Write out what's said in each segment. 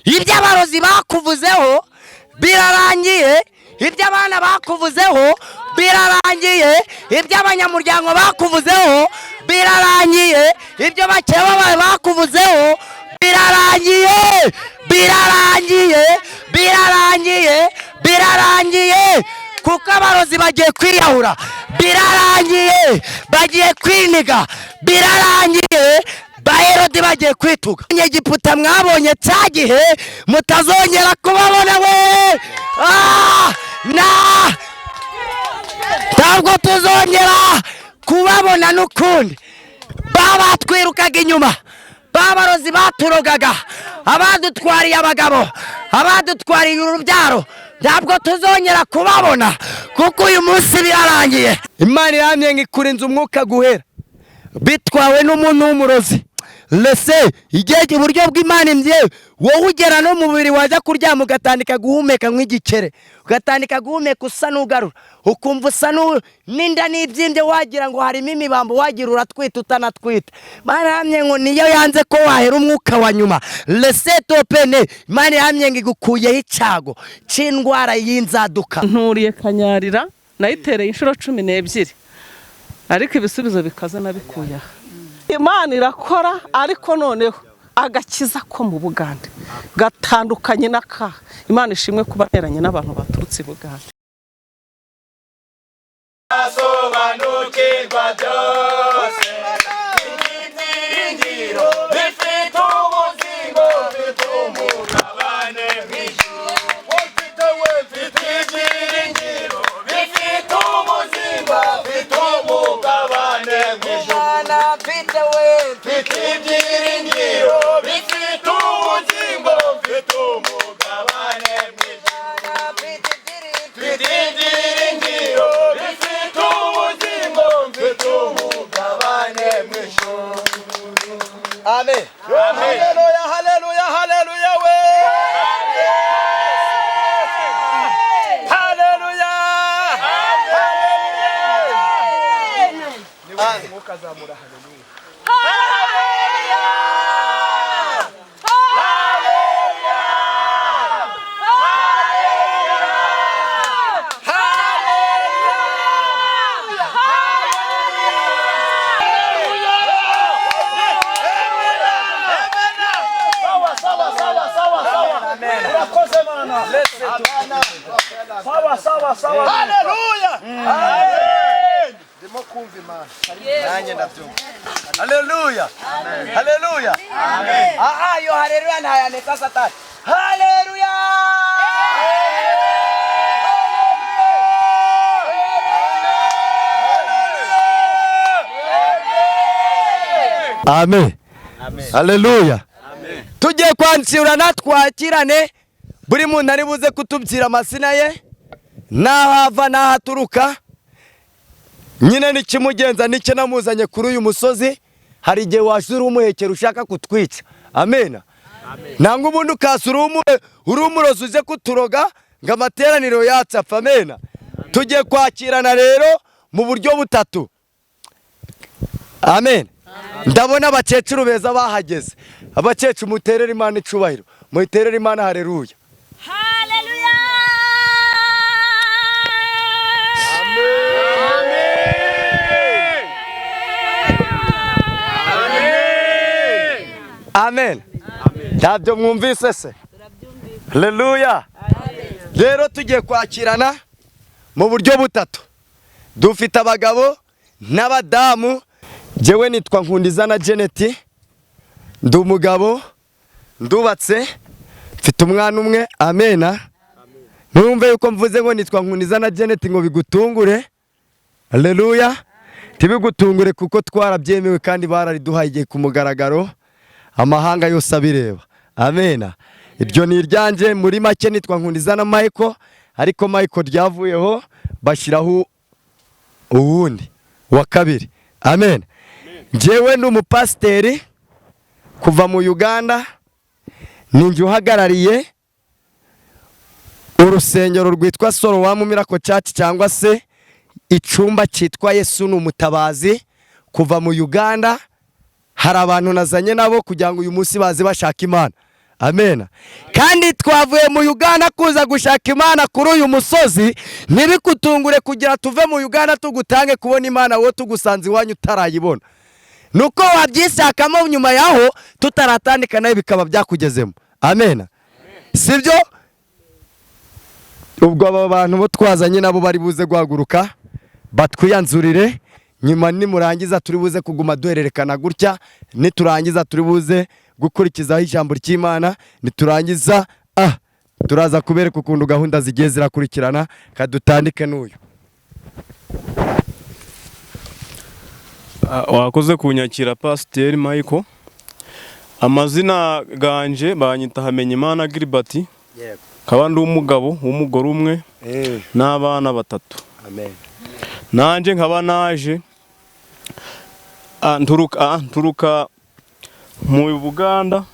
Ibyo abarozi bakuvuzeho birarangiye, ibyo abana bakuvuzeho birarangiye, ibyo abanyamuryango bakuvuzeho birarangiye, ibyo bakeba bawe bakuvuzeho birarangiye, birarangiye, birarangiye, birarangiye. Kuko abarozi bagiye kwiyahura, birarangiye, bagiye kwiniga, birarangiye, ba Herodi bagiye kwituga. Egiputa mwabonye cya gihe mutazongera kubabona we. Na ntabwo tuzongera kubabona n'ukundi. Babatwirukaga inyuma, babarozi baturogaga, abadutwariye abagabo, abadutwariye urubyaro, ntabwo tuzongera kubabona kuko uyu munsi birarangiye. Imana iramye ngo ikurinze umwuka guhera bitwawe n'umuntu w'umurozi. Lese igihe uburyo bw'Imana imbye, wowe ugera no mu mubiri, wajya kuryama ugatandika guhumeka nk'igikere, ugatandika guhumeka usa n'ugarura, ukumva usa n'inda n'ibyimbye, wagira ngo harimo imibambo, wagira uratwita utanatwita. Imana iramye ngo niyo yanze ko wahera umwuka wa nyuma. Lese topene, Imana iramye ngo igukuyeho icyago cy'indwara y'inzaduka. Nturiye Kanyarira, nayitereye inshuro 12, ariko ibisubizo bikaze nabikuye aha. Imana irakora, ariko noneho agakiza ko mu Bugande gatandukanye n'akaha. Imana ishimwe kuba nteranye n'abantu baturutse i Bugande. Sobanukirwa byose, ibyiringiro bifite ubugingo, bifite umugabane mw'ijuru. Mfite we, mfite ibyiringiro bifite ubugingo, bifite umugabane mw'ijuru. Mfite we, mfite ibyiringiro bifite ubugingo, mfite umugabane mw'ijuru. Mfite ibyiringiro bifite ubugingo, mfite umugabane mw'ijuru. Amen. Haleluya, haleluya, haleluya we, haleluya. Sawa, sawa, sawa, sawa, sawa. Urakoze Mana. Sawa, sawa, sawa. Haleluya. Ndimo kumva Imana. Nanjye ndabyumva. Haleluya, haleluya. Aha, yo haleluya ntayaneka Satani. Haleluya. Amen. Haleluya. Tugiye kwakirana, twakirane, buri muntu ari buze kutubwira amazina ye n'aho ava n'aho aturuka nyine, n'ikimugenza n'ikinamuzanye kuri uyu musozi. Hari igihe wasura umuhekera ushaka kutwica, amena, nangwa ubundi ukasura uri umurozi uje kuturoga ngo amateraniro yacu apfa, amena. Tugiye kwakirana rero mu buryo butatu, amen. Ndabona abakecuru beza bahageze. Abakecuru, muterere Imana icubahiro, muterere Imana haleluya. Haleluya. Amen. Ntabyo mwumvise se? Haleluya. Rero tugiye kwakirana mu buryo butatu. Dufite abagabo n'abadamu. Jewe nitwa Nkundizana Janet, ndi umugabo, ndubatse, mfite umwana umwe, amena. Ntumve yuko mvuze ngo nitwa Nkundizana Janet ngo bigutungure. Haleluya. Ntibigutungure kuko twarabyemewe kandi barariduhaye igihe ku mugaragaro, amahanga yose abireba, amena. Iryo ni iryanjye. Muri make nitwa Nkundizana Michael, ariko Michael ryavuyeho bashyiraho uwundi wa kabiri, amen. Njyewe ndi umupasiteri kuva mu Uganda, ninjye uhagarariye urusengero rwitwa Sorowamu Miracle Church, cyangwa se icyumba cyitwa Yesu ni umutabazi. Kuva mu Uganda hari abantu nazanye nabo kugira ngo uyu munsi baze bashaka Imana, Amen. Kandi twavuye mu Uganda kuza gushaka Imana kuri uyu musozi. Ntibikutungure kugira tuve mu Uganda tugutange kubona Imana wowe tugusanze iwanyu utarayibona. Nuko wabyishakamo nyuma yaho tutaratandika nawe bikaba byakugezemo. Amen. Sibyo? Ubwo aba bantu bo twazanye nabo bari buze guhaguruka batwiyanzurire, nyuma nimurangiza turi buze kuguma duhererekana gutya, niturangiza turi buze gukurikizaho ijambo ry'Imana, niturangiza turaza kubereka ukuntu gahunda zigiye zirakurikirana. Kadutandike n'uyu. Wakoze kunyakira Pasiteri Michael. Amazina ganje banyita Hamenyimana Gilbert. Yego. Kaba ndi umugabo w'umugore umwe n'abana batatu. Amen. Nanje nkaba naje nturuka mu Buganda,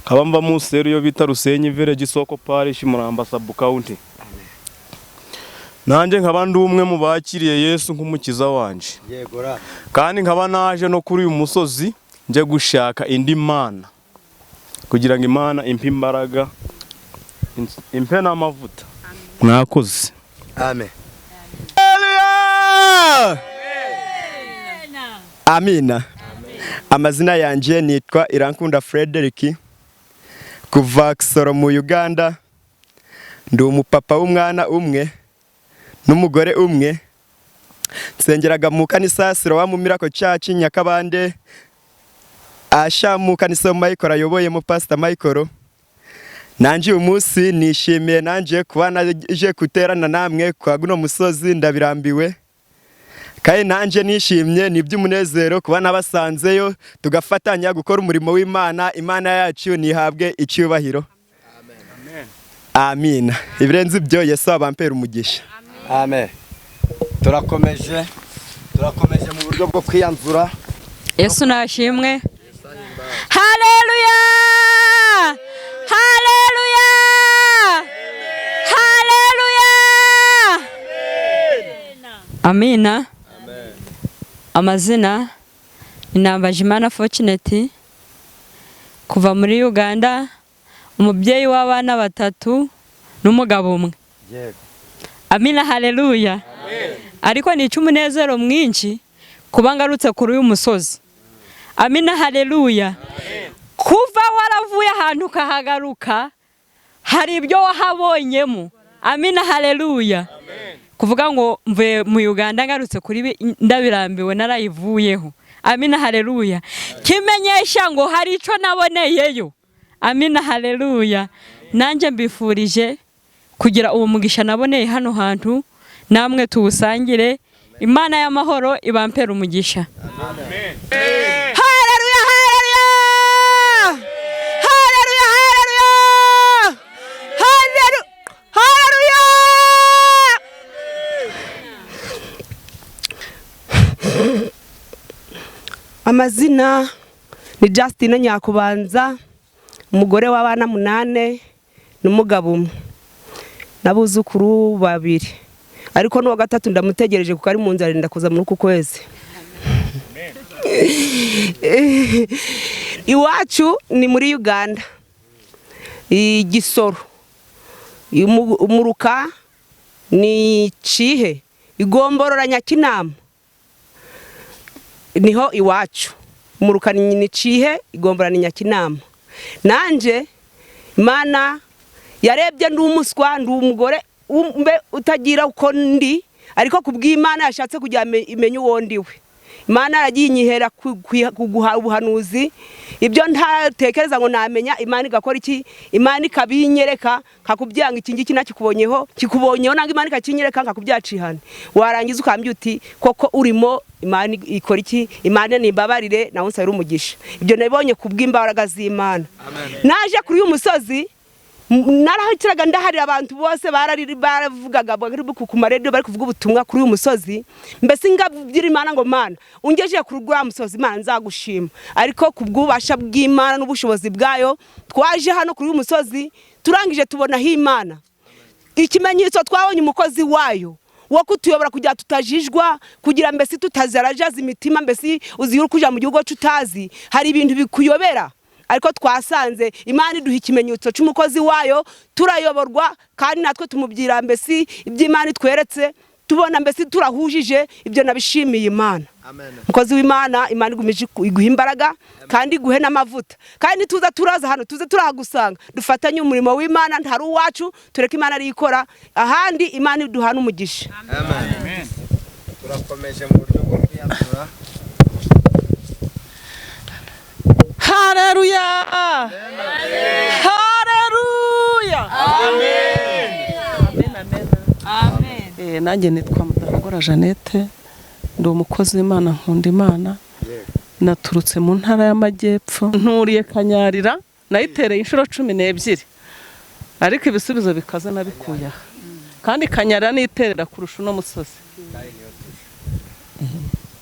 nkaba mva mu seru yo bita Rusenyi Village, Isoko Parish, Muramba Sub County. Nanje nkaba ndi umwe mu bakiriye Yesu nk'umukiza wanje. Yego ra. Kandi nkaba naje no kuri uyu musozi nje gushaka indi mana kugira ngo Imana impe imbaraga, impe n'amavuta. Mwakoze. Amen. Amina. Amazina yanje nitwa Irankunda Frederick, kuva Kisoro mu Uganda. Ndi umupapa w'umwana umwe n'umugore umwe. Nsengeraga mu kanisa Siloam Miracle Church Nyakabande, asha mu kanisa Michael ayoboyemo Pastor Michael. Nanje uyu munsi nishimiye nanje kuba naje guterana namwe kwa guno musozi, ndabirambiwe. Kandi nanje nishimye ni iby'umunezero kuba nabasanzeyo tugafatanya gukora umurimo w'Imana. Imana yacu nihabwe icyubahiro. Amina. Ibirenze ibyo Yesu abampera umugisha. Amen. Turakomeje mu buryo bwo kwiyanzura. Yesu nashimwe. Haleluya! Haleluya! Haleluya! Amina. Amazina ni Nambajimana Fortunate, kuva muri Uganda, umubyeyi w'abana batatu n'umugabo umwe. Yego. Amina, haleluya. Ariko ni icy'umunezero mwinshi kuba ngarutse kuri uyu musozi. Amina, haleluya. Kuva waravuye ahantu ukahagaruka hari ibyo wahabonyemo. Amina, haleluya. Kuvuga ngo mvuye mu Uganda ngarutse kuri ndabirambiwe narayivuyeho. Amina, haleluya. Kimenyesha ngo hari ico naboneyeyo. Amina, haleluya. Nanje mbifurije kugira uwo mugisha naboneye hano hantu, namwe tuwusangire. Imana y'amahoro ibampera umugisha. Amen. Haleluya, haleluya. Haleluya, haleluya. Haleluya, haleluya. Amazina ni Justine Nyakubanza, umugore w'abana 8 n'umugabo umwe n'abuzukuru babiri, ariko n'uwa gatatu ndamutegereje kuko ari mu nzara ndakuza muri uku kwezi. Iwacu ni muri Uganda, Igisoro, Umuruka ni Cihe, Igomborora Nyakinama niho iwacu. Umuruka ni Cihe, Igombora ni Nyakinama. Nanje Imana yarebye ndi umuswa, ndi umugore mbe utagira uko ndi, ariko kubw'Imana yashatse kugira imenye uwo ndiwe. Imana yaragiye inyihera kuguha ubuhanuzi, ibyo ntatekereza ngo namenya, Imana igakora iki? Imana ikabinyereka, nkakubyanga iki ngiki nakikubonyeho, kikubonyeho nanga Imana ikakinyereka nkakubyacihana. Warangiza ukambye uti koko urimo, Imana ikora iki? Imana nimbabarire nawe nsabira umugisha. Ibyo nabonye kubw'imbaraga z'Imana. Naje kuri uyu musozi narahitiraga ndaharira abantu bose baravugaga bari ku maradiyo bari kuvuga ubutumwa kuri uyu musozi, mbese ngabyira Imana ngo Mana ungejeje kuri uriya musozi, Imana nzagushima. Ariko kubw'ububasha bw'Imana n'ubushobozi bwayo twaje hano kuri uyu musozi, turangije tubonaho Imana. Ikimenyetso twabonye umukozi wayo wo kutuyobora kugira tutajijwa, kugira mbese tutazarajaza imitima, mbese uzihura kuja mu gihugu cutazi, hari ibintu bikuyobera. Ariko twasanze Imana iduha ikimenyetso cy'umukozi wayo, turayoborwa kandi natwe tumubwira mbese iby'Imana itweretse, tubona mbese turahujije. Ibyo nabishimiye Imana. Umukozi w'Imana, Imana igumije iguha imbaraga kandi iguhe n'amavuta, kandi tuza turaza hano, tuze turahagusanga, dufatanye umurimo w'Imana, ntari uwacu, tureke Imana arikora ahandi. Imana iduha n'umugisha. Amen. Turakomeje mu buryo bwo kwiyatura. Haleluya, haleluya, amen, amen, amen. Nanjye nitwa Mudahogora Jeannette, ndi umukozi w'Imana, nkunda Imana. Naturutse mu ntara y'Amajyepfo, nturiye Kanyarira, nayitereye inshuro 12, ariko ibisubizo bikaze nabikuye aha. Kandi Kanyarira niterera kurusha uno musozi,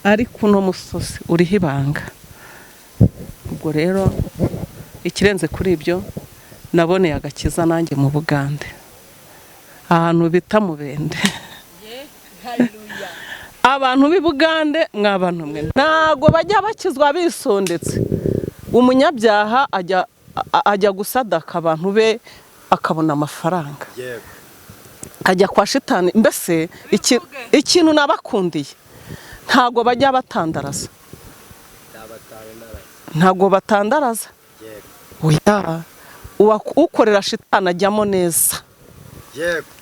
ariko uno musozi uriho ibanga. Ubwo rero ikirenze kuri ibyo, naboneye agakiza nanjye mu Bugande, ahantu bita Mubende. Abantu b'i Bugande mwabantu mwe, ntago bajya bakizwa bisondetse. Umunyabyaha ajya gusadaka abantu be akabona amafaranga, ajya kwa shitani. Mbese ikintu nabakundiye, ntago bajya batandaraza, ntago batandaraza. Oya, ukorera shitani ajyamo neza,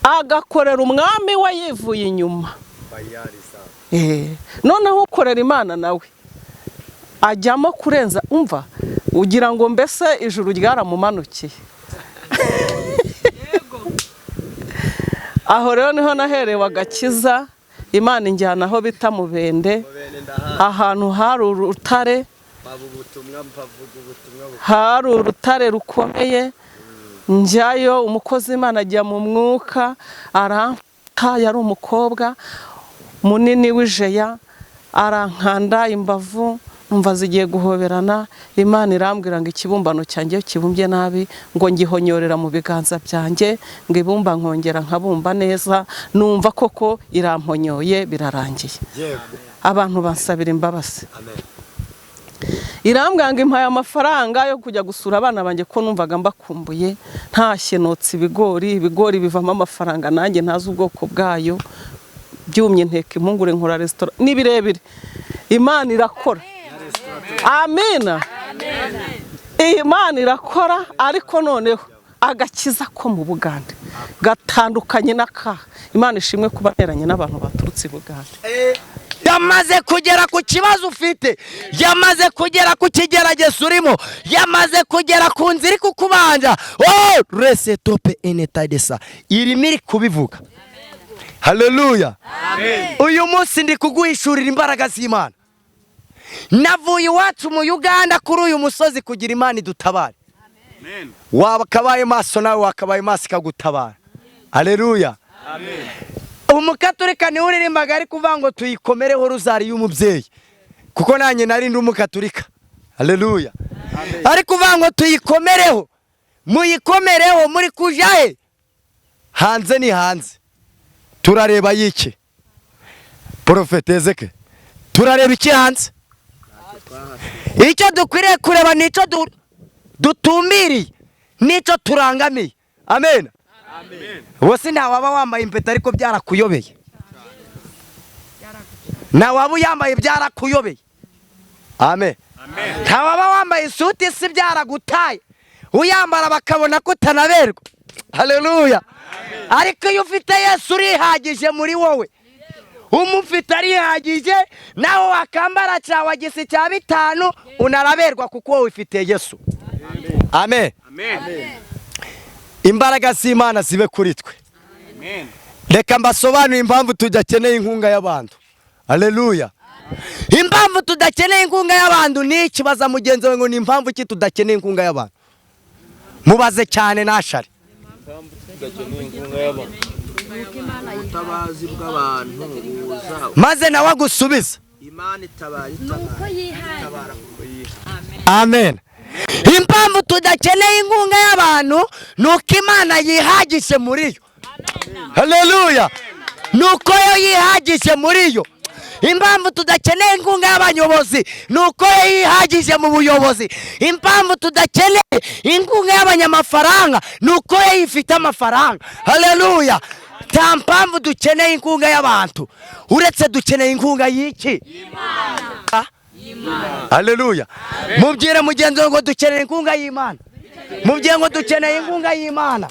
agakorera umwami we yivuye inyuma. Noneho ukorera Imana nawe ajyamo kurenza. Umva, ugira ngo mbese ijuru ryaramumanukiye. Aho rero niho naherewe agakiza, Imana injyana aho bita Mubende, ahantu hari urutare, hari urutare rukomeye. Njyayo, umukozi Imana ajya mu mwuka aramfata, yari umukobwa munini w'ijeya, arankanda imbavu, numva zigiye guhoberana. Imana irambwira ngo ikibumbano cyanjye kibumbye nabi, ngo ngihonyorera mu biganza byanjye, ngo ibumba nkongera nkabumba neza. Numva koko iramponyoye, birarangiye. Abantu bansabira imbabazi. Irambwira ngo impaye amafaranga yo kujya gusura abana banjye, ko numvaga mbakumbuye. Ntashye notsa ibigori, ibigori bivamo amafaranga nanjye ntazi ubwoko bwayo, byumye nteka impungure nkora resitora, ni birebire. Imana irakora, amina. Imana irakora, ariko noneho agakiza ko mu Bugande gatandukanye n'akaha. Imana ishimwe kuba nteranye n'abantu baturutse i Bugande. Yamaze kugera ku kibazo ufite, yamaze kugera ku kigeragezo urimo, yamaze kugera ku nzira iri kukubanja. Oh, resetope enetadesa irimo iri kubivuga. Haleluya. Uyu munsi ndi kuguhishurira imbaraga z'Imana. Navuye iwacu mu Uganda kuri uyu musozi kugira Imana idutabare. Wakabaye maso nawe wakabaye maso ikagutabara. Haleluya. Umukaturika niwe uririmbaga ari kuvuga ngo tuyikomereho ruzari y'umubyeyi, kuko nanjye nari ndi umukaturika. Haleluya. Ari kuvuga ngo tuyikomereho, muyikomereho, muri kuja he? Hanze ni hanze. Turareba yiki? Profete Ezeke, turareba iki hanze? Icyo dukwiriye kureba nicyo dutumbiriye, nicyo turangamiye. Amen. Bose ntawaba wambaye impeta ariko byarakuyobeye, ntawaba uyambaye byarakuyobeye. Amen. Ntawaba wambaye isuti si byaragutaye, uyambara bakabona ko utanaberwa. Haleluya. Ariko iyo ufite Yesu urihagije muri wowe, umufite arihagije, nawe wakambara cyawe gisi cya 5 unaraberwa kuko wowe ufite Yesu. Amen. Imbaraga z'Imana zibe kuri twe. Reka mbasobanure impamvu tudakeneye inkunga y'abantu. Haleluya. Impamvu tudakeneye inkunga y'abantu ni ikibaza mugenzi we ngo ni impamvu ki tudakeneye inkunga y'abantu? Mubaze cyane nashari. Maze nawe agusubiza. Amen. Impamvu tudakeneye inkunga y'abantu nuko Imana yihagije muri yo. Haleluya. Nuko yo yihagije muri yo. Impamvu tudakeneye inkunga y'abayobozi ni uko yihagije mu buyobozi. Impamvu tudakeneye inkunga y'abanyamafaranga ni uko yifite amafaranga. Haleluya. Nta mpamvu dukeneye inkunga y'abantu, uretse dukeneye inkunga y'iki? Imana. Haleluya. Mubwire mugenzi wawe ngo dukeneye inkunga y'Imana. Mubwire ngo dukeneye inkunga y'Imana.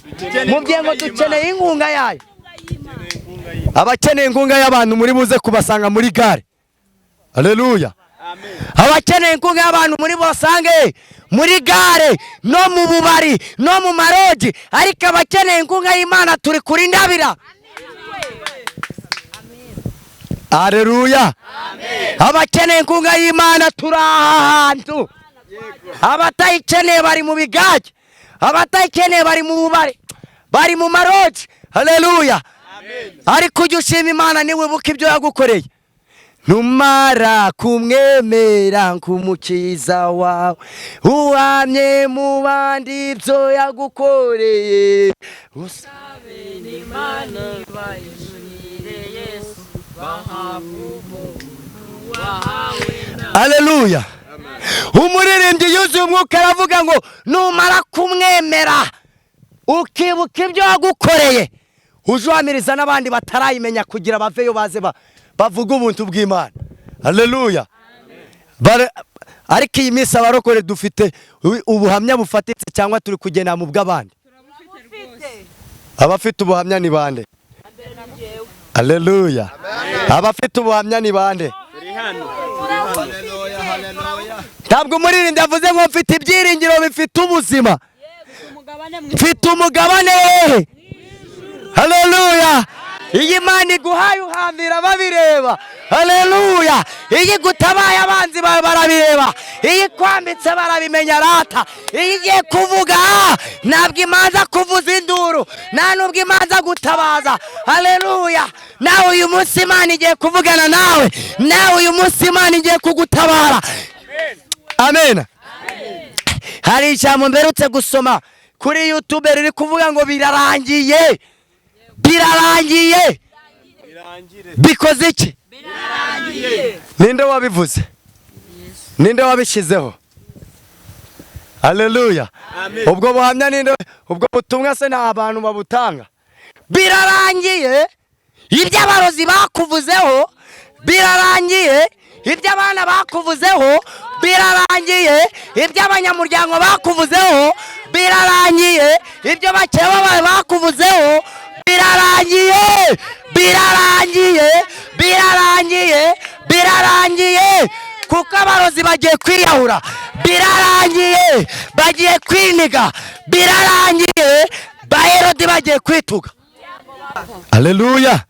Mubwire ngo dukeneye inkunga yayo. Abakeneye inkunga y'abantu muri buze kubasanga muri gare. Haleluya. Abakeneye inkunga y'abantu muri basange muri gare no mu bubari no mu maroji, ariko abakeneye inkunga y'Imana turi kuri ndabira. Haleluya. Abakeneye inkunga y'Imana turi ahantu. Abatayikeneye bari mu bigage, abatayikeneye bari mu bubari, bari mu maroji. Haleluya. Ariko ujye ushima Imana niwibuka ibyo yagukoreye. Numara kumwemera nk'umukiza wawe, uhamye mu bandi ibyo yagukoreye. Usabe n'Imana bayijurire Yesu, bahabwa ubuntu wahawe. Haleluya. Umuririmbyi yuzuye umwuka aravuga ngo numara kumwemera ukibuka ibyo yagukoreye, ujuhamiriza n'abandi batarayimenya kugira baveyo baze bavuga ubuntu bw'Imana. Haleluya. Ariko iyi minsi abarokore dufite ubuhamya bufatitse cyangwa turi kugenda mu bw'abandi? Abafite ubuhamya ni bande? Haleluya. Abafite ubuhamya ni bande? Ntabwo umuririmbyi avuze ngo mfite ibyiringiro bifite ubuzima, mfite umugabane. Haleluya. Iyi Imana iguhaye uhambira babireba. Haleluya. Iyi gutabaye abanzi bawe barabireba, iyi kwambitse barabimenya rata. Iyi igiye kuvuga ntabwo imanza kuvuza induru, nta nubwo imanza gutabaza. Haleluya. Nawe uyu munsi Imana igiye kuvugana nawe, nawe uyu munsi Imana igiye kugutabara. Amen. Hari ijambo mberutse gusoma kuri YouTube riri kuvuga ngo birarangiye. Birarangiye. Bikoze iki? Ninde wabivuze? Ninde wabishyizeho? Haleluya. Ubwo buhamya ninde? Ubwo butumwa se nta bantu babutanga. Birarangiye. Ibyo abarozi bakuvuzeho birarangiye. Ibyo abana bakuvuzeho birarangiye. Ibyo abanyamuryango bakuvuzeho birarangiye. Ibyo bakeba bawe bakuvuzeho birarangiye. Birarangiye. Birarangiye. Birarangiye. Kuko abarozi bagiye kwiyahura. Birarangiye. Bagiye kwiniga. Birarangiye. Ba Herodi bagiye kwituga. Haleluya.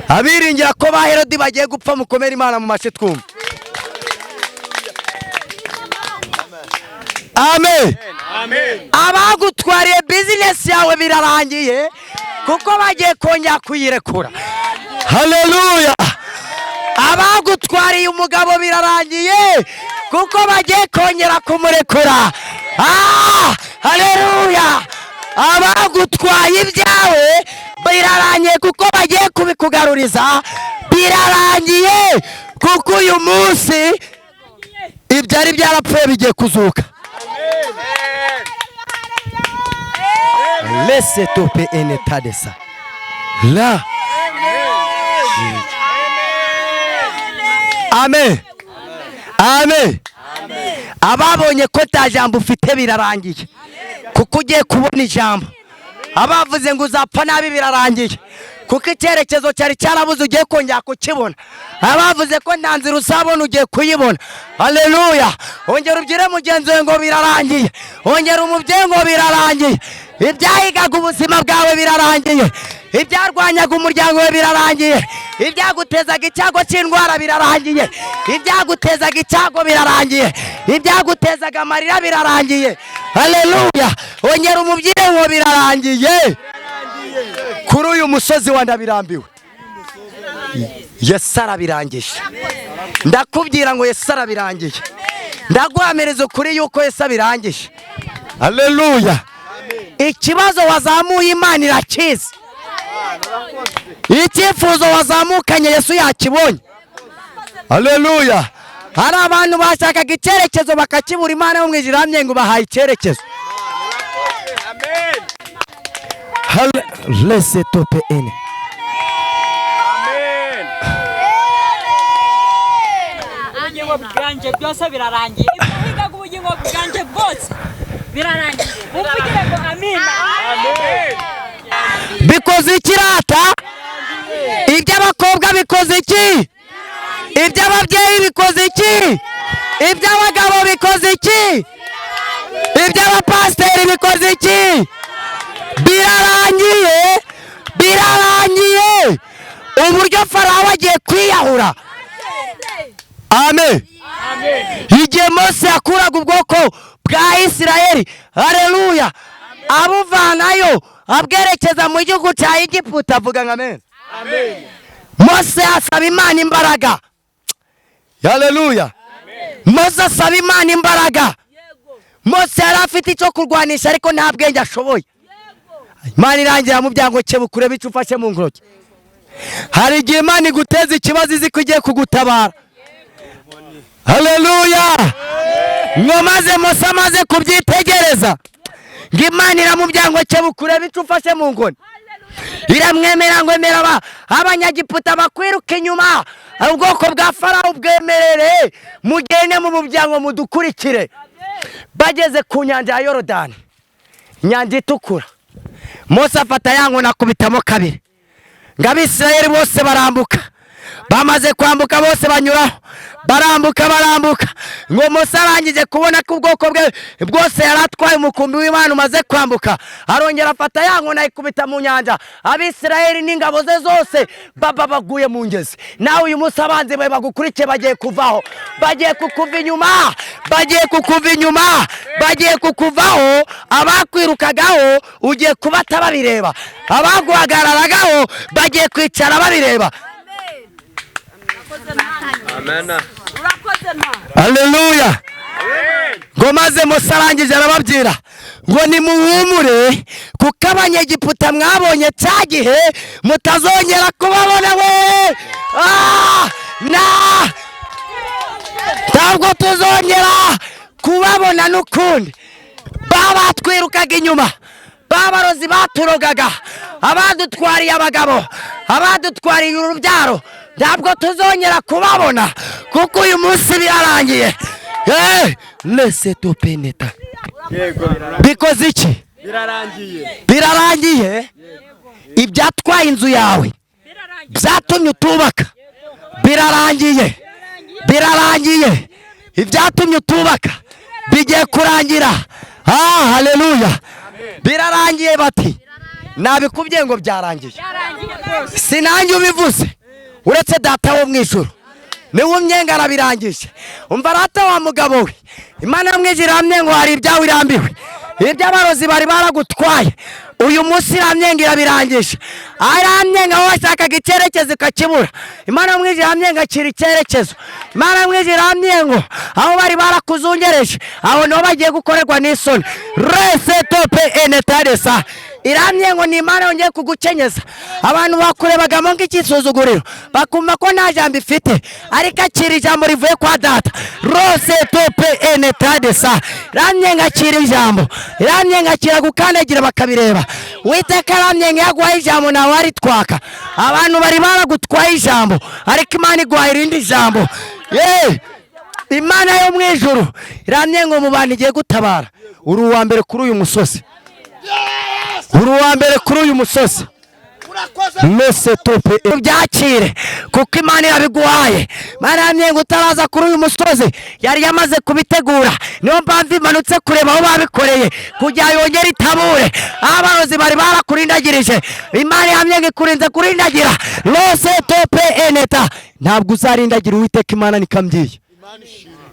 Abiringira ko ba Herodi bagiye gupfa, mukomere Imana mu mace twumva. Amen. Abagutwariye business yawe birarangiye, kuko bagiye kongera kuyirekura. Haleluya. Abagutwariye umugabo birarangiye, kuko bagiye kongera kumurekura. Haleluya. Abagutwaye ibyawe birarangiye, kuko bagiye kubikugaruriza. Birarangiye, kuko uyu munsi ibyari byarapfuye bigiye kuzuka. Laissez tomber un état de ça. Là. Amen. Amen. Ababonye ko ta jambo ufite birarangiye, kuko ugiye kubona ijambo. Abavuze ngo uzapfa nabi birarangiye, kuko icyerekezo cyari cyarabuze ugiye kongera kukibona. Abavuze ko nta nzira uzabona ugiye kuyibona. Haleluya. Ongera ubwire mugenzi wawe ngo birarangiye. Ongera umubyeyi ngo birarangiye. Ibyahigaga ubuzima bwawe birarangiye. Ibyarwanyaga umuryango wawe birarangiye. Ibyagutezaga icyago cy'indwara birarangiye. Ibyagutezaga icyago birarangiye. Ibyagutezaga amarira birarangiye. Haleluya. Ongera umubyeyi ngo birarangiye. Kuri uyu musozi wa ndabirambiwe, Yesu arabirangije. Ndakubwira ngo Yesu arabirangije. Ndaguhamiriza ukuri yuko Yesu abirangije. Haleluya. Ikibazo wazamuye Imana irakizi. Icyifuzo wazamukanye Yesu yakibonye. Haleluya. Hari abantu bashakaga icyerekezo bakakibura, Imana yo mu ijuru iramye ngo bahaye icyerekezo. Lese tope ene. Ubugingo bwanjye byose birarangiye. Ibyo ubugingo bwanjye bwose birarangiye. Muvugire ngo amina. Bikoze ikirata? Iby'abakobwa bikoze iki? Iby'ababyeyi bikoze iki? Iby'abagabo bikoze iki? Iby'abapasiteri bikoze iki? Birarangiye, birarangiye. Uburyo Farawo agiye kwiyahura. Amen. Igihe Mose yakuraga ubwoko bwa Isirayeli, haleluya, abuvanayo abwerekeza mu gihugu cya Egiputa, avuga ngo amen. Mose asaba Imana imbaraga. Haleluya. Mose asaba Imana imbaraga. Mose yari afite icyo kurwanisha ariko nta bwenge ashoboye. Imana irangira mu byango cye bukurebe icyo ufashe mu ntoki. Hari igihe Imana iguteza ikibazo izi ko igiye kugutabara. Haleluya. Ngo maze Mose amaze kubyitegereza, ngo Imana iramubyango cye bukurebe icyo ufashe mu nkoni. Iramwemera ngo emera abanyagiputa bakwiruka inyuma, ubwoko bwa Farawo bwemerere mugende mu mubyango mudukurikire. Bageze ku nyanja ya Yorodani, inyanja itukura, Mose afata ya nkoni akubitamo kabiri, ngo Abisirayeli bose barambuka. Bamaze kwambuka bose banyuraho, barambuka barambuka. Ngo Mose arangije kubona ko ubwoko bwe bwose yaratwaye umukumbi w'Imana umaze kwambuka, arongera afata ya nkoni ayikubita mu nyanja, Abisirayeli n'ingabo ze zose baba baguye mu ngezi. Nawe uyu munsi abanzi bawe bagukurikiye bagiye kuvaho, bagiye kukuva inyuma, bagiye kukuva inyuma, bagiye kukuvaho. Abakwirukagaho ugiye kubata babireba, abaguhagararagaho bagiye kwicara babireba. Haleluya. Ngo maze Mose arangije arababwira ngo nimuhumure, kuko abanyegiputa mwabonye cya gihe mutazongera kubabona. We ntabwo tuzongera kubabona n'ukundi. Babatwirukaga inyuma, babarozi baturogaga, abadutwariye abagabo, abadutwariye urubyaro, ntabwo tuzongera kubabona kuko uyu munsi birarangiye. Lese topeneta. Bikoze iki? Birarangiye. Birarangiye. Ibyatwaye inzu yawe byatumye utubaka, birarangiye. Birarangiye. Ibyatumye utubaka bigiye kurangira. Haleluya. Birarangiye. Bati nabikubwiye ngo byarangiye, sinanjye ubivuze uretse data wo mu ijuru niwe umyenga arabirangije. Umva rata wa mugabo we, Imana yo mu ijuru iramye ngo hari ibyawe irambiwe, iby'abarozi bari baragutwaye, uyu munsi iramye irabirangije. Aramye ngo washakaga icyerekezo ukakibura, Imana yo mu ijuru iramye ngo akira icyerekezo. Imana yo mu ijuru iramye ngo aho bari barakuzungereje aho niho bagiye gukorerwa n'isoni. Rese tope enetaresa. Iramye ngo ni Imana yongeye kugukenyeza. Abantu bakurebagamo nk'ikisuzuguriro, bakumva ko nta jambo ifite, ariko akira ijambo rivuye kwa data. Rose tope enetadesa. Iramye ngo akira ijambo, iramye ngo akira gukandagira bakabireba. Uwiteka aramye ngo yaguhaye ijambo nawe aritwaka. Abantu bari baragutwaye ijambo, ariko Imana iguhaye irindi jambo. Imana yo mu ijuru iramye ngo mu bantu igiye gutabara, uri uwa mbere kuri uyu musozi. Uri uwa mbere kuri uyu musozi. Mese tope byakire kuko Imana irabiguhaye. Imana yamye ngo utaraza kuri uyu musozi yari yamaze kubitegura, niyo mpamvu imanutse kureba aho babikoreye kugira yongere itabure abarozi bari barakurindagirije. Imana yamye ngo ikurinze kurindagira. Lose tope eneta. Ntabwo uzarindagira Uwiteka Imana nikambyiye.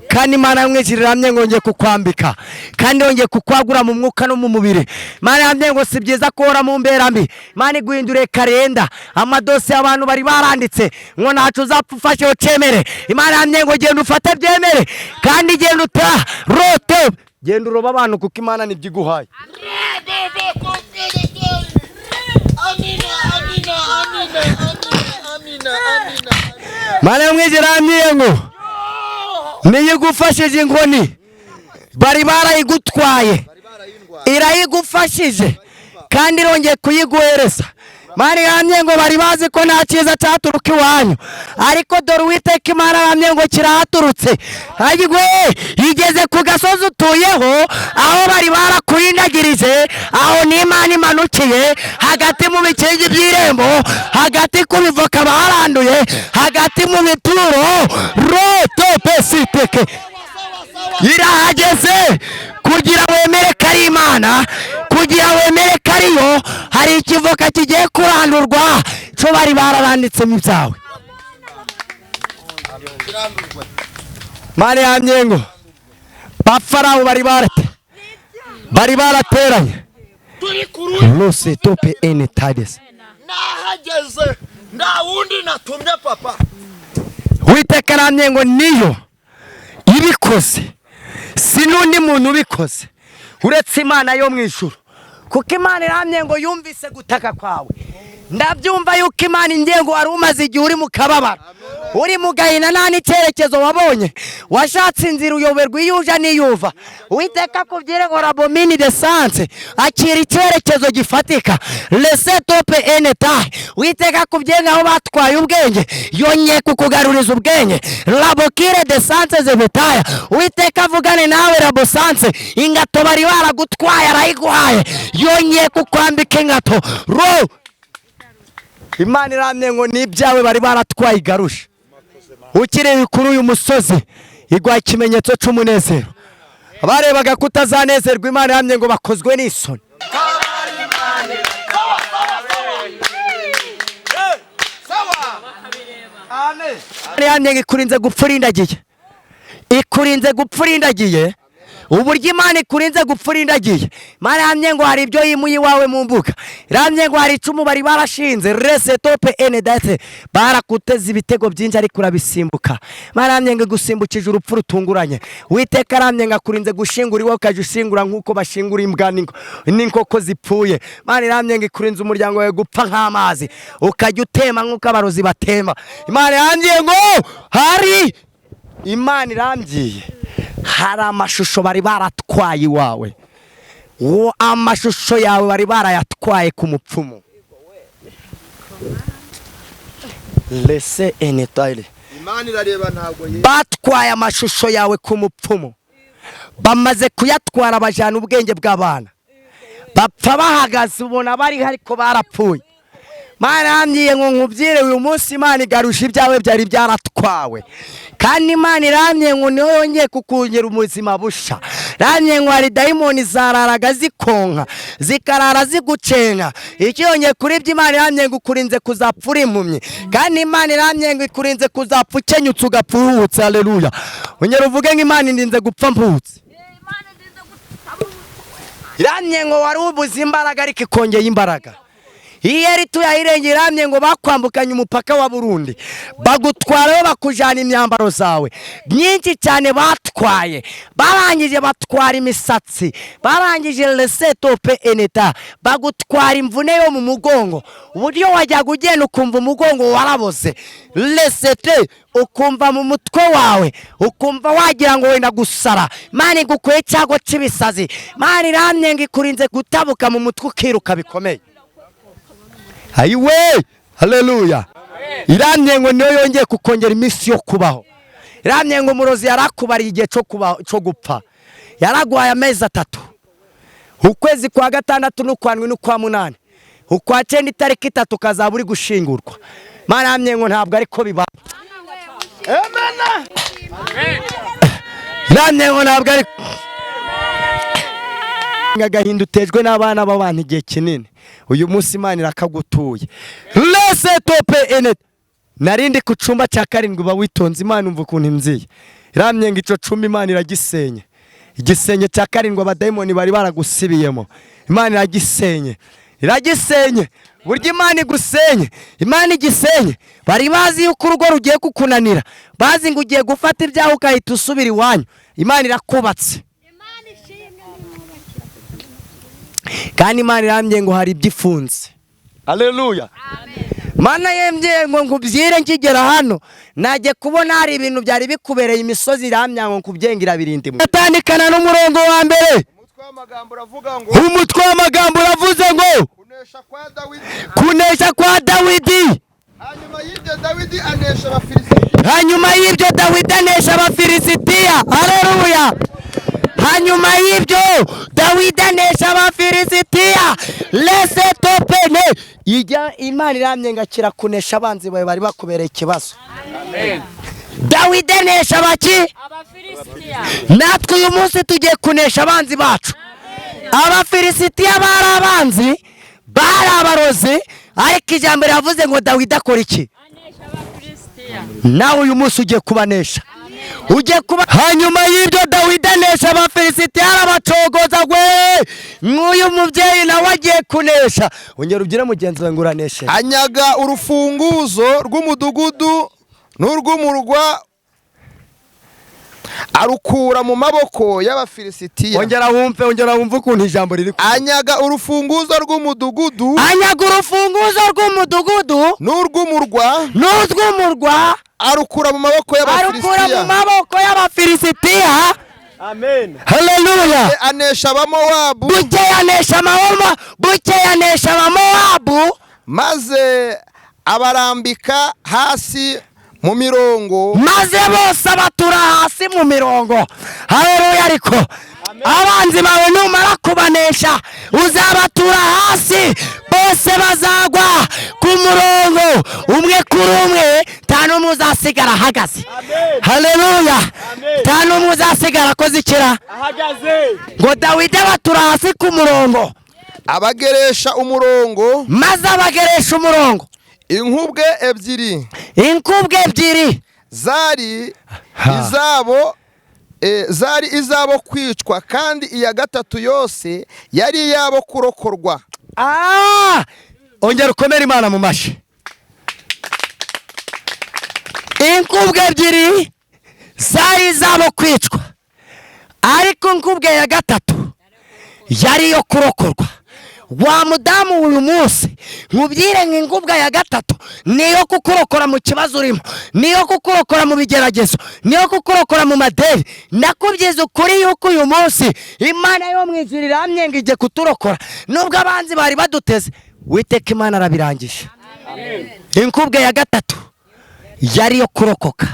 Kandi Imana yamwijirira iramye ngo ngiye kukwambika, kandi yongeye kukwagura mu mwuka no mu mubiri. Imana yamye ngo si byiza kuhora mu mbera mbi. Imana iguhindure karenda, amadosiye abantu bari baranditse ngo ntacu uzapfa ufashe ucemere. Imana yamye ngo genda ufate byemere, kandi genda uta rote, genda uroba abantu kuko Imana nibyo iguhaye. Amina, amina, amina, amina, amina, amina. Mana yo mwijuru irambwiye ngo niyo igufashije inkoni bari barayigutwaye, irayigufashije kandi irongeye kuyiguhereza. Mana iramye ngo bari bazi ko nta cyiza cyaturuka iwanyu, ariko dore Uwiteka Imana aramye ngo kirahaturutse. Ayigwe igeze ku gasozi utuyeho, aho bari barakurindagirije, aho n'Imana imanukiye hagati mu bikingi by'irembo, hagati ku bivoka baranduye, hagati mu bituro rotopesiteke irahageze kugira wemere ko ari Imana, kugira wemere ko ariyo. Hari ikivoka kigiye kurandurwa cyo bari bararanditsemo ibyawe. Mana yamye ngo Bafarawo bari barateranye rose tope ene tades. Nahageze nta wundi natumye papa. Uwiteka aramye ngo niyo ibikoze, si n'undi muntu ubikoze uretse Imana yo mu ijuru, kuko Imana iramye ngo yumvise gutaka kwawe. Ndabyumva yuko Imana ingengo wari umaze igihe uri mu kababaro, uri mu gahinda, nta n'icyerekezo wabonye, washatse inzira uyoberwa iyo uja n'iyuva. Uwiteka akubwire ngo rabomini de sanse, akira icyerekezo gifatika lese tope eneta. Uwiteka akubwire ngo aho batwaye ubwenge yongeye kukugaruriza ubwenge rabokire de sanse zebetaya. Uwiteka avugane nawe rabosanse, ingato bari baragutwaye arayiguhaye, yongeye kukwambika ingato ro. Imana iramye ngo n'ibyawe bari baratwaye igarusha. Ukiri kuri uyu musozi igwa ikimenyetso cy'umunezero. Abarebaga kutazanezerwa Imana iramye ngo bakozwe n'isoni. Iramye ngo ikurinze gupfa urindagiye, ikurinze gupfa urindagiye. Uburyo Imana ikurinze gupfa urindagiye, Imana iramye ngo hari ibyo yimuye iwawe mu mbuga, iramye ngo hari icumu bari barashinze rese tope ene date, barakuteza ibitego byinshi ariko urabisimbuka. Imana iramye ngo igusimbukije urupfu rutunguranye. Uwiteka aramye ngo akurinze gushingura iwawe ukajya ushingura nk'uko bashingura imbwa n'inkoko zipfuye. Imana iramye ngo ikurinze umuryango wawe gupfa nk'amazi, ukajya utema nk'uko abarozi batema. Imana iramye ngo hari Imana irambyiye hari amashusho bari baratwaye iwawe, wo amashusho yawe bari barayatwaye ku mupfumu. Lese enetaile. Imana irareba ntabwo ye. Batwaye amashusho yawe ku mupfumu, bamaze kuyatwara bajana ubwenge bw'abana, bapfa bahagaze ubona bari ariko barapfuye. Mana iramye ngo nkubyire uyu munsi Imana igarusha ibyawe byari byaratwawe. Kandi Imana iramye ngo niyo yongeye kukongera ubuzima busha. Iramye ngo hari dayimoni zararaga zikonka, zikarara zigucenga. Ikiyongeye kuri ibyo Imana iramye ngo ikurinze kuzapfa uri impumyi. Kandi Imana iramye ngo ikurinze kuzapfa ukenyutse ugapfa uruhutse. Haleluya. Ongera uvuge ngo Imana indinze gupfa mpuhutse. Iramye ngo wari ubuze imbaraga ariko ikongeye imbaraga. Iyo ari tuyahirengera iramye ngo bakwambukanye umupaka wa Burundi, bagutwarayo bakujana imyambaro zawe myinshi cyane batwaye, barangije batwara imisatsi, barangije lesetope eneta, bagutwara imvune yo mu mugongo, uburyo wajyaga ugenda ukumva umugongo waraboze lesete, ukumva mu mutwe wawe ukumva wagira ngo wenda gusara. Imana igukuye cyago cy'ibisazi. Imana iramye ngo ikurinze gutabuka mu mutwe ukiruka bikomeye. Ayiwe, haleluya. Iramye ngo niyo yongeye kukongera iminsi yo kubaho. Iramye ngo umurozi yarakubariye igihe cyo kubaho cyo gupfa, yaragwaye amezi 3, ukwezi kwa 6 n'ukwa 7 n'ukwa 8, ukwa 9 itariki 3 kazaba uri gushingurwa. Imana iramye ngo ntabwo ariko biba. Amen. Iramye ngo ntabwo ariko agahinda utejwe n'abana b'abantu igihe kinini, uyu munsi Imana irakagutuye. Lese tope enet. Narindi ku cumba cya 7 uba witonze, Imana umva ukuntu imziye. Iramye ngo ico cumba Imana iragisenye. Igisenye cya 7 abadayimoni bari baragusibiyemo, Imana iragisenye, iragisenye. Burya Imana igusenye, Imana igisenye. Bari bazi yuko urugo rugiye kukunanira, bazi ngo ugiye gufata ibyaho ukahita usubira iwanyu. Imana irakubatse. Kandi Imana irambye ngo hari ibyifunze. Haleluya. Mana yembye ngo nkubyire nkigera hano najye kubona hari ibintu byari bikubereye imisozi iramya ngo nkubyengira birindimo. Atandikana n'umurongo wa mbere. Umutwe w'amagambo uravuga ngo Umutwe w'amagambo uravuze ngo kunesha kwa Dawidi. Kunesha kwa Dawidi. Hanyuma y'ibyo Dawidi anesha Abafilisitiya. Hanyuma y'ibyo Dawidi anesha Abafilisitiya. Haleluya. Hanyuma y'ibyo Dawidi anesha Abafilisitiya. Lese topene. Ijya Imana iramye ngakira kunesha abanzi bawe bari bakubereye ikibazo. Amen. Dawidi anesha abaki? Abafilisitiya. Natwe uyu munsi tugiye kunesha abanzi bacu. Abafilisitiya bari abanzi, bari abarozi, ariko ijambo riravuze ngo Dawidi akora iki? Nawe uyu munsi ugiye kubanesha. Ugiye kuba. Hanyuma y'ibyo Dawidi anesha Abafilisitiya arabacogoza gwe. Nk'uyu mubyeyi nawe agiye kunesha. Ongera ubyire mugenzi wawe ngo uraneshe. Anyaga urufunguzo rw'umudugudu n'urw'umurwa arukura mu maboko y'Abafilisitiya. Ongera wumve, ongera wumve ukuntu ijambo riri. Anyaga urufunguzo rw'umudugudu. Anyaga urufunguzo rw'umudugudu n'urw'umurwa. N'urw'umurwa arukura mu maboko arukura mu y'Abafilisitiya. maboko y'Abafilisitiya. Amen. Haleluya. Anesha Abamowabu. Bukeye anesha Abamowabu, bukeye anesha Abamowabu, maze abarambika hasi mu mirongo. Maze bose abatura hasi mu mirongo. Haleluya. Ariko abanzi bawe numara kubanesha uzabatura hasi bose bazagwa ku murongo umwe kuri umwe, nta n'umwe uzasigara ahagaze. Haleluya. Nta n'umwe uzasigara akoze ikira. Ngo Dawidi abatura hasi ku murongo, abageresha umurongo, maze abageresha umurongo inkubwe ebyiri. Inkubwe ebyiri zari izabo, zari izabo kwicwa, kandi iya gatatu yose yari iyabo kurokorwa. Ongera ukomere Imana mu mashi. Inkubwe ebyiri zari izabo kwicwa, ariko inkubwe ya gatatu yari iyo kurokorwa. Wa mudamu uyu munsi nkubyire ngo inkubwe ya gatatu niyo kukurokora mu kibazo urimo, niyo kukurokora mu bigeragezo, niyo kukurokora mu madeni. Nakubyiza ukuri yuko uyu munsi Imana yo mu ijuru iramye ngo ijye kuturokora nubwo abanzi bari baduteze. Witeka Imana arabirangije. Inkubwe ya gatatu yari yo kurokoka.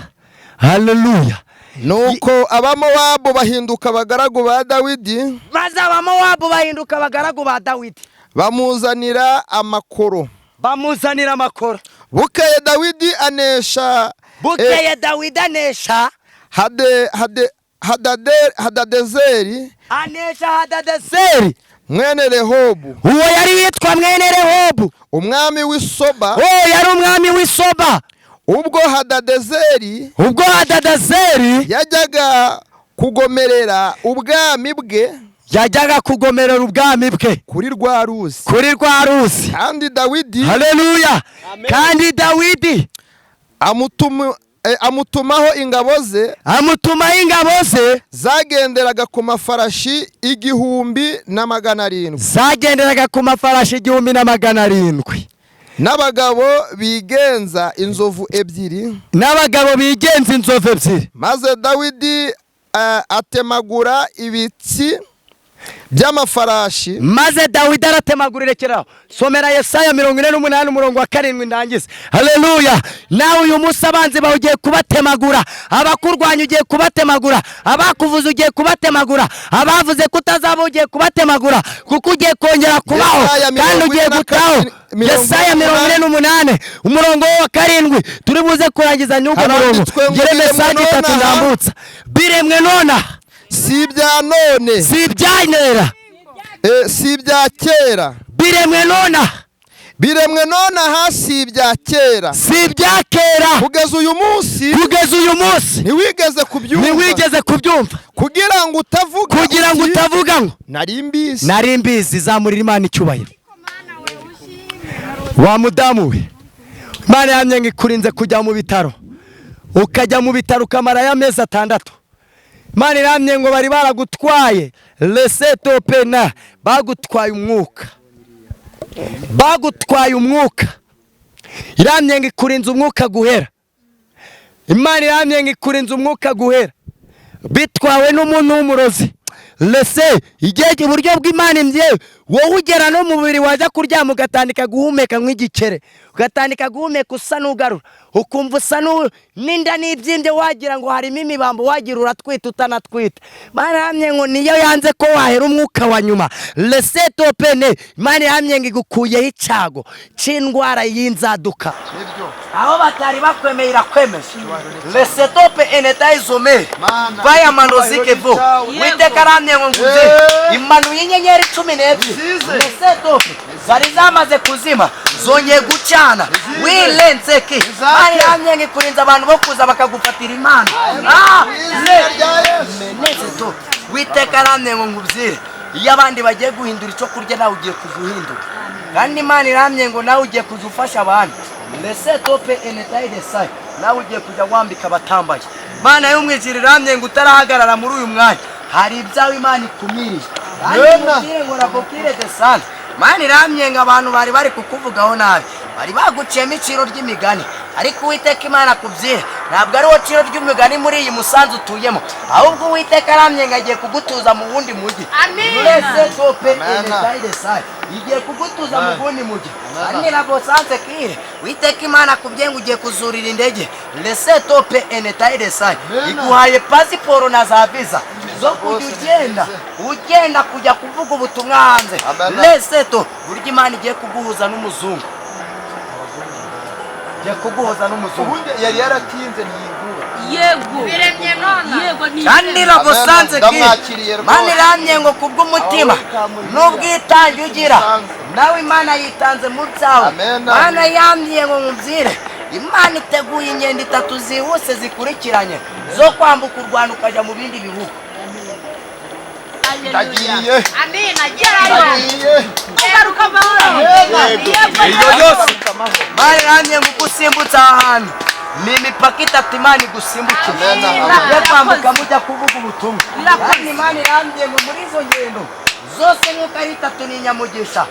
Haleluya. Nuko Abamowabu bahinduka abagaragu ba Dawidi. Maze Abamowabu bahinduka abagaragu ba Dawidi, bamuzanira amakoro. Bamuzanira amakoro. Bukeye Dawidi anesha. Bukeye Dawidi anesha Hadadezeri. Anesha Hadadezeri mwene Rehobu. Uwo yari yitwa mwene Rehobu, umwami w'isoba. Oh, yari umwami w'isoba. Ubwo Hadadezeri, ubwo Hadadezeri yajyaga kugomerera ubwami bwe, yajyaga kugomerera ubwami bwe kuri rwa ruzi, kuri rwa ruzi. Kandi Dawidi, haleluya, kandi Dawidi amutumaho ingabo ze, amutumaho ingabo ze zagenderaga ku mafarashi 1700, zagenderaga ku mafarashi 1700, n'abagabo bigenza inzovu ebyiri, n'abagabo bigenza inzovu ebyiri. Maze Dawidi atemagura ibitsi by'amafarashi. Maze Dawidi aratemagura. Irekeraho, somera Yesaya 48 umurongo wa 7 ndangize. Haleluya. Nawe uyu munsi abanzi bawe ugiye kubatemagura, abakurwanya ugiye kubatemagura, abakuvuza ugiye kubatemagura, abavuze ko utazaba ugiye kubatemagura, kuko ugiye kongera kubaho kandi ugiye gutaho. Yesaya 48 umurongo wa 7 turi buze kurangiza n'uko murongo ngere mesaje itatu ndambutsa. Biremwe nona, si ibya none, si ibya si ibya kera. Biremwe nona, biremwe nonaha, si ibya kera, si ibya kera. Kugeza uyu munsi, kugeza uyu munsi ntiwigeze kubyumva, ntiwigeze kubyumva, kugira ngo utavuga, kugira ngo utavuga ngo nari mbizi, nari mbizi. Zamurira Imana icyubahiro. Wa mudamu we, Imana yamye ngo ikurinze kujya mu bitaro, ukajya mu bitaro ukamara amezi 6. Imana iramye ngo bari baragutwaye lesetopena, bagutwaye umwuka, bagutwaye umwuka. Iramye ngo ikurinze umwuka guhera. Imana iramye ngo ikurinze umwuka guhera. Bitwawe n'umuntu w'umurozi. Lese igihe uburyo bw'Imana imbye wowe ugera no mubiri wajya kuryama ugatandika guhumeka nk'igikere, ugatandika guhumeka usa n'ugarura, ukumva usa n'inda n'ibyimbye, wagira ngo harimo imibambo, wagira uratwita utanatwita. Imana iramye ngo niyo yanze ko wahera umwuka wa nyuma. Lese topene Imana iramye ngo igukuyeho icyago c'indwara y'inzaduka. Aho batari bakwemeye irakwemeje. Lese tope enetaizome baya manozike vo witeka aramye ngo nguze imanuye inyenyeri 12. Lese tope zari zamaze kuzima zongeye gucana. Wilenzeki Imana iramye ngo ikurinze abantu bo kuza bakagufatira Imana. Lese tope witeka aramye ngo ngubyire iyo abandi bagiye guhindura icyo kurya nawe ugiye kuguhindura, kandi Imana iramye ngo nawe ugiye kuza ufasha abantu. Lese tope enetaide sai nawe ugiye kujya wambika abatambaye. Imana y'umwijiri iramye ngo utarahagarara muri uyu mwanya hari ibyawe Imana ikumiriye. Kandi ngo rabokire de sante Imana iramye ngo abantu bari bari kukuvugaho nabi, bari baguciyemo iciro ry'imigani, ariko Uwiteka Imana akubyira ntabwo ari wo ciro ry'umugani muri iyi Musanze utuyemo, ahubwo Uwiteka aramye ngo agiye kugutuza mu wundi mujyi. Lese tope enetaide sai igiye kugutuza mu wundi mujyi. Ani rabosanze kire Uwiteka Imana akubwiye ngo ugiye kuzurira indege. Lese tope enetaide sai iguhaye pasiporo na za visa zo kujya ugenda kujya kuvuga ubutumwa hanze. Lese to buryo Imana igiye kuguhuza n'umuzungu. Igiye kuguhuza n'umuzungu. Ubundi yari yaratinze ntiyigura. Yego. Biremye none. Yego ni. Kandi rabosanze kire Imana iramye ngo kubw'umutima n'ubwitange ugira nawe Imana yitanze mu byawe. Imana yamye ngo mubyire Imana iteguye ingendo 3 zihuse zikurikiranye zo kwambuka u Rwanda ukajya mu bindi bihugu. Ndagiye. Amina gerayo. Agaruka amahoro. Iyo yose Imana iramye ngo ugusimbutse ahantu ni imipaka 3 Imana igusimbukira. Yo kwambuka mujya kuvuga ubutumwa. Kandi Imana iramye ngo muri izo ngendo zose nk'uko ari 3 ni nyamugisha.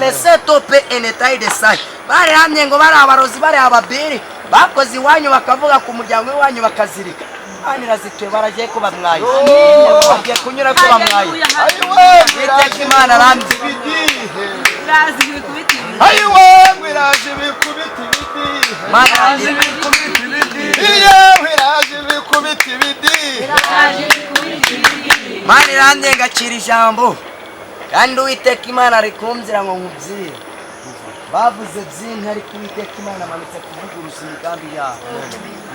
Lese tope enetaide sai bari hamye ngo bari abarozi bari ababiri bakoze iwanyu bakavuga ku muryango w'iwanyu bakazirika. Imana irazituye baragiye ko bamwaye, bagiye kunyura ko bamwaye. Witeka Imana aramye Imana iramye ngakira ijambo. Kandi Uwiteka Imana ari kumvira ngo nkubyire. Bavuze byinshi ariko Uwiteka Imana amanutse kuvuguruza imigambi yabo.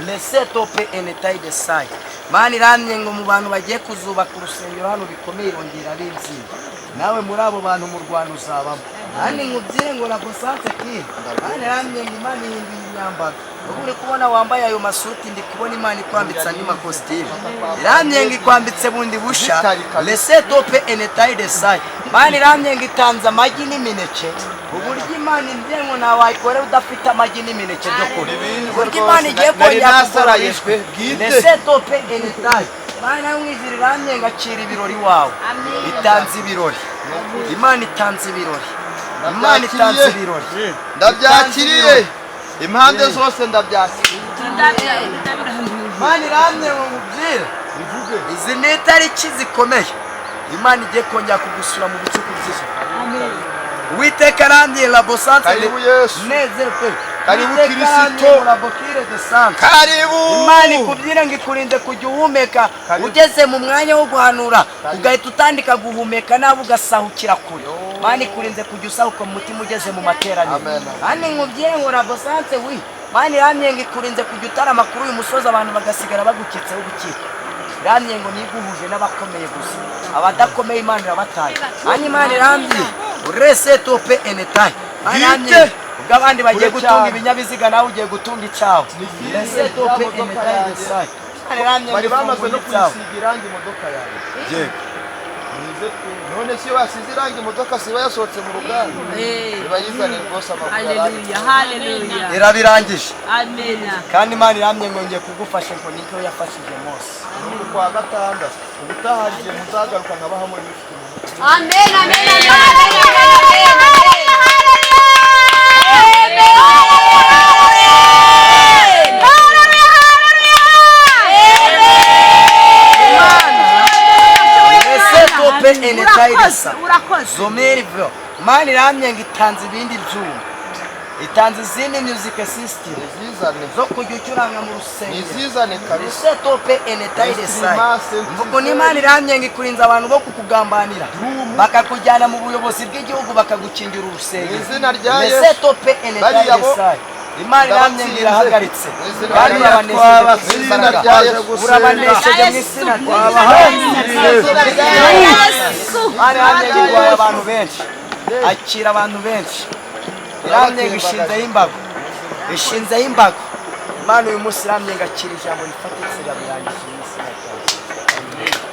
Lese tope enetaide sai Imana iramye ngo mu bantu bagiye kuzubaka urusengero hano bikomeye irongera ab'inzira. Nawe muri abo bantu mu Rwanda uzabamo. Kandi nkubyire ngo rabosanse ki Imana iramye ngo Imana ihinduye imyambaro. Ubu uri kubona wambaye ayo masuti ndi kubona Imana ikwambitse andi makositimu. Iramye ngo ikwambitse bundi busha. Lese tope enetaide sai Imana iramye ngo itanze amagi n'imineke. Uburyo Imana imbye ngo ntawe wayikorera udafite amagi n'imineke byo kurya. Uburyo Imana igiye kongera kugororeshwe. Lese tope enetaide Imana y'umwijiri iramye ngo akira ibirori wawe. Itanze ibirori. Imana itanze ibirori. Imana itanze ibirori. Ndabyakiriye. Impande zose ndabyakiriye. Imana iramye ngo ngubyire. Izi ni itariki zikomeye. Imana igiye kongera kugusura mu bicuku by'ijoro. Uwiteka aramye rabosanse Karibu Yesu. nezerwe. Karibu Kristo. Rabokire de sante. Karibu. Imana ikubyire ngo ikurinde kujya uhumeka ugeze mu mwanya wo guhanura ugahita utandika guhumeka nawe ugasahukira kure. Imana ikurinze kujya usahuka mu mutima ugeze mu materaniro. Kandi nkubyire ngo rabosanse wi Imana iramye ngo ikurinze kujya utara amakuru uyu musozi abantu bagasigara baguketseho gukika. Iramye ngo niguhuje n'abakomeye gusa, abadakomeye Imana irabataye. Kandi Imana iramye urese tope enetaye. Imana iramye ubwo abandi bagiye gutunga ibinyabiziga nawe ugiye gutunga icyawe. Lese tope enetaye desaye. Imana iramye bari bamaze no kuyisiga irangi imodoka yawe. Yego. None si basize irangi imodoka siba yasohotse mu ruganda. Ibayizane rwose amakuru. Haleluya, haleluya. Irabirangije. Amena. Kandi Imana iramye ngo ngiye kugufasha ngo nicyo yafashije Mose. Kwa gatandatu ubutaha igihe muzagaruka nkabaha muri bifite. Amen, amen, amen. Amen. Zomerivyo. Imana iramye ngo itanze ibindi byuma, itanze izindi music system Nizizane. zo kujya ucuranga mu rusengero. Nizizane kabisa. Setope enetayiresai. Instruments, Mvugo n'Imana iramye ngo ikurinze abantu bo kukugambanira, bakakujyana mu buyobozi bw'igihugu, bakagukingira urusengero. Mu izina rya Yesu. Setope Bariya bo enetayiresai. Imana iramye ngo ndabatsinze. irahagaritse Mu izina kandi rya urabanesheje Yesu. mu Mu izina izina rya rya Yesu. Yesu. Urabanesheje mu izina rya Yesu. Imana iramye ngo iguhaye abantu benshi, akira abantu benshi. Iramye ngo ishinzeho imbago, ishinzeho imbago. Imana uyu munsi iramye ngo akira ijambo rifatitse, irabirangije mu izina rya Yesu.